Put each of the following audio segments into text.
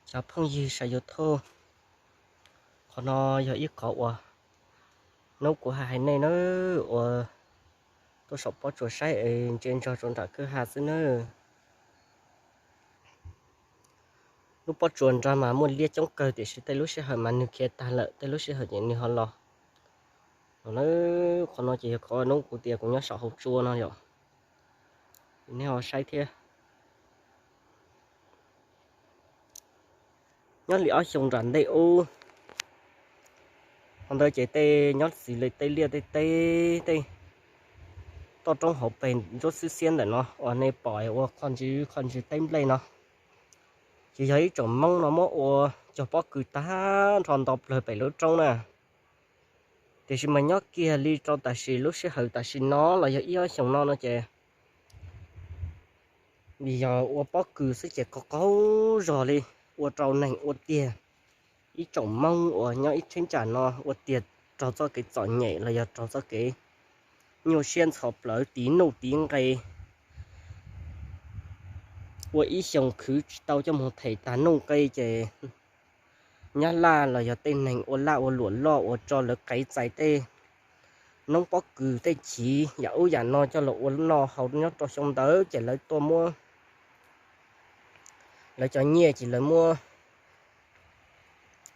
Cov phooj ywg saum YouTube, qhov no yog ib qhov uas hnub kuv hais hais nej na, uas tuaj saum pob tsuas saib es ntsia ntsoog rau nram kwj ha xwb na. Lub pob tsuas nrog mas muaj liab coob kawg tiam sis tej lub sij hawm mas nws khiav tag lawm, tej lub sij hawm ces nws ho los. Qhov no ces yog qhov hnub kuv tias kuv nyob saum hauv tsua no yom. Nej ho saib thiab. Nyob li ob xyoo nram ntej ub, qhov ntawd ces tej nyob xws li tej liaj tej teb, tej toj roob hauv pes ntsuab xwb xiab ntawm no uas nej pom ua qhov ntsws qhov ntsws teb nplej no, ces yog ib tsoom Hmoob no muab ua cog pob kws tag nrho nto plawg pem lub roob na. Tiam sis mas nyob kiag li rau tam sim lub sij hawm tam sim no los yog ib ob xyoos no no ces vim yog ua pob kws xwb ces qaug qaug zog li, ua rau neeg ua tiag, ib tsoom Hmoob uas nyob ib cheeb tsam no ua tiag raug txoj kev txom nyem los yog raug txoj kev nyuaj siab ntxhov plawv tiv nuj tiv nqe. Ua ib xyoos khwv tsis tau coj mus them tag nuj nqe ces Nyab Laj los yog tej neeg ua laj ua luam loj uas tso lawv qev txais tej noob pob kws tej chiv yam ub yam no coj los ua noj haus nyob rau xyoo ntawd ces lawv tuaj muab lawv cov nyiaj ces lawv muab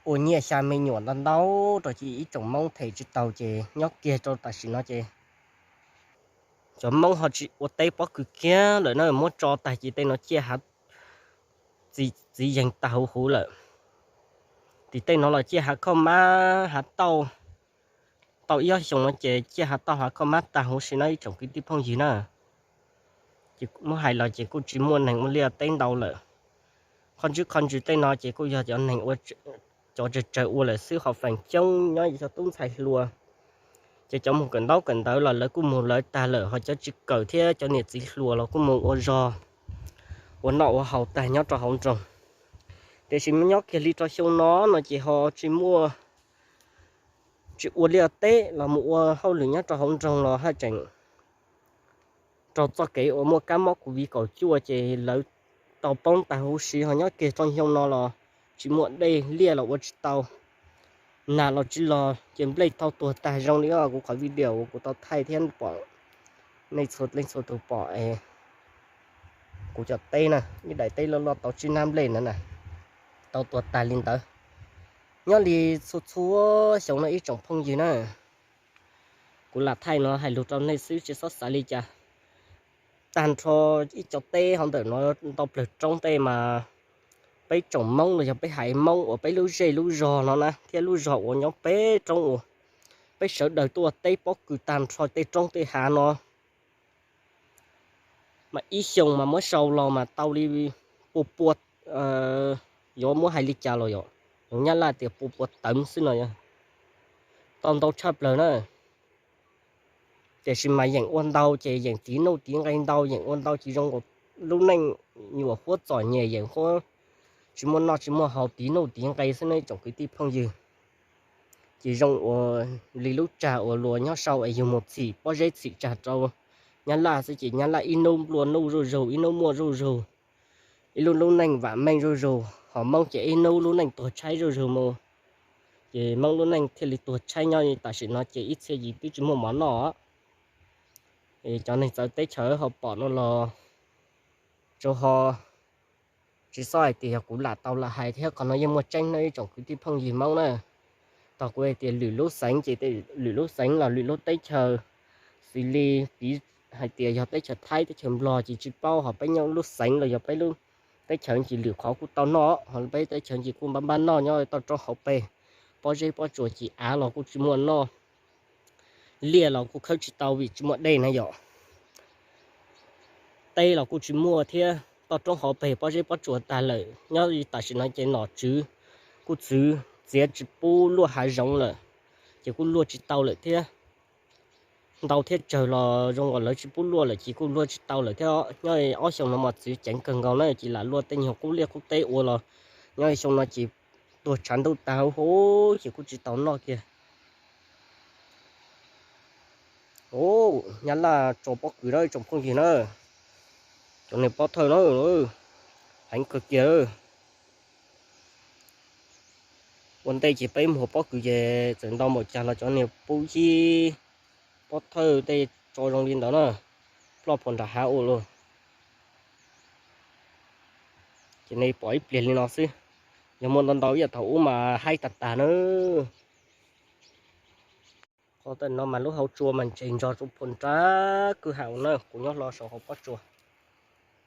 ua nyiaj xya me nyuam ntau ntau rau ces ib tsoom Hmoob them tsis tau ces nyob kiag rau tam sim no ces cov Hmoob ho tsis ua teb pob kws kiag lawm na, muab tso tag ces tej no ciaj hav txiv yeeg tag huv huv lawm. Tim tej no los ciaj hav khoj mab hav tauj, tau ib ob xyoos no ces ciaj hav tauj hav khoj mab tag huv si no ib tsoom kwv tij phooj ywg na. Ces muab hais los ces kuj tsis muaj neeg ua liaj teb ntau lawm. Qhov ntswj qhov ntsws tej no ces kuj yog cov neeg ua, cov tsawg tsawg ua lawm xwb, ho feem coob nyob cov tub ntxhais hluas ces cov mus kawm ntaub kawm ntawv los lawv kuj mus lawv tag lawm, ho cov tsis kawm thiab cov niam txiv hluas los kuj mus ua zog ua noj ua haus tag nyob rau hauv nroog. Tiam sis nyob kiag li rau xyoo no no ces ho tsis muaj, tsis ua liaj teb los mus ua hauj lwm nyob rau hauv nroog los haj tseem raug txoj kev uas muaj kab mob covid kaum cuaj ces lawv tau poob tag huv si, ho nyob kiag rau xyoo no los tsis muaj dej, liaj los ua tsis tau, nag los tsis los ces nplej tau tuag tag zoo li kuv qhov video uas kuv tau thaij thiab pom nej txhua leej txhua tus pom es kuv cov teb na, ib daim teb loj loj tau tsib nab nplej na, tau tuag tag li ntawd. Nyob li txhua txhua xyoo no ib tsoom phooj ywg na, kuv lam thaij no hais lus rau nej xwb tsis txhob xav li cas. Tag nrho ib co teb hauv ntawm no ntau plawg roob tej mas peb tsoom Hmoob los yog peb haiv Hmoob uas peb lub zej lub zog no na thiab lub zog uas nyob peb roob uas peb sawv daws tuaj ua teb pob kws tag nrho tej roob tej hav no mas ib xyoos mas muab sau los mas tau li pua pua, yuav muab hais li cas los yog, nyab laj tias pua pua tawv xwb no, tau ntau tshaj plaws na. Tiam sis mas yeem ua ntau ces yeem tiv nuj tiv nqe ntau, yeem ua ntau ces zoo lub neej nyuam huab txom nyem, yeem huab tsis muaj noj tsis muaj haus, tiv nuj tiv nqe xwb ne tsoom kwv tij phooj ywg. Ces zoo ua li lub tsag uas luag nyob sau es yug mus txhim pob zeb txhim tsag rau nyab laj xwb ces nyab laj ib hnub nplua nuj zuj zug, ib hnub muaj zuj zug, ib lub lub neej vam meej zuj zug, ho Hmoob ces ib hnub lub neej tuag tshaib zuj zug mus. Ces Hmoob lub neej thiaj li tuag tshaib nyob tam sim no ces ib txhia yim twb tsis muaj mov noj. Cov neeg txawv teb chaws ho pom no los tsuas ho tsis txhob hais tias yog kuv lam tau lam hais thiab, qhov no yeej muaj tseeb no ib tsoom kwv tij phooj ywg Hmoob na. Tog kuv hais tias lwm lub xeev ces lwm lub xeev los lwm lub teb chaws, xws li piv hais tias yog teb chaws Thaib teb chaws Nplog ces tsis paub, ho peb nyob lub xeev los yog peb lub teb chaws ces lwm qhov kuj tau noj, ho peb teb chaws ces kuj npab npab noj nyob toj roob hauv pes, pob zeb pob tsuas ces av los kuj tsis muaj noj, liaj los kuj khawb tsis tau vim tsis muaj dej na yom. Teb los kuj tsis muaj thiab, toj roob hauv pes pob zeb pob tsuas tag lawm, nyob tam sim no ces nom tswv kuj txwv txiav tsis pub luaj hav zoov lawm, ces kuj luaj tsis tau lawm thiab. Ntau thiab tsawg los zoo uas lawv tsis pub luaj lawm ces kuj luaj tsis tau lawm thiab. Nyob ob xyoo no mos txwv ceev kawg nkaus na, ces lam luaj tej nyuag qub liaj qub teb ua los nyob xyoo no ces tuag tshav ntuj tag huv huv ces kuj tsis tau noj kiag. Nyab laj tso pob kws na tsoom phooj ywg na, cov niag pob thawj na, heev kawg kiag. Ua ntej ces peb mus hauv pob kws ces txawm ntau npaum cas los cov niag pub yib pob thawj tej tso zoo li ntawd na, ploj puag nram hav ua luaj. Ces nej pom ib pliag li no xwb, yog muaj ntau ntau ib yam thaum ub mas haib tag tag na. Qhov tej no mas lub hauv tsua mas ntseg ntog rau puag nram kwj ha na, kuv nyob hlo saum hauv pob tsua.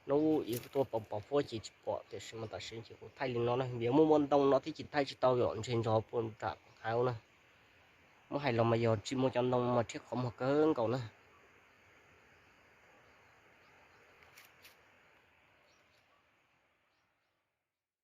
Hnub ib tuaj pom pom huab ces tsis pom tiam sis mas tam sim ces kuv thaij li no na, vim muaj muaj ntoo no thiab ces thaij tsis tau, yom, ntseg ntog puag nram hav na. Muab hais los mas yog tsis muaj cov ntoo mas rhiab qhov muag kawg nkaus na.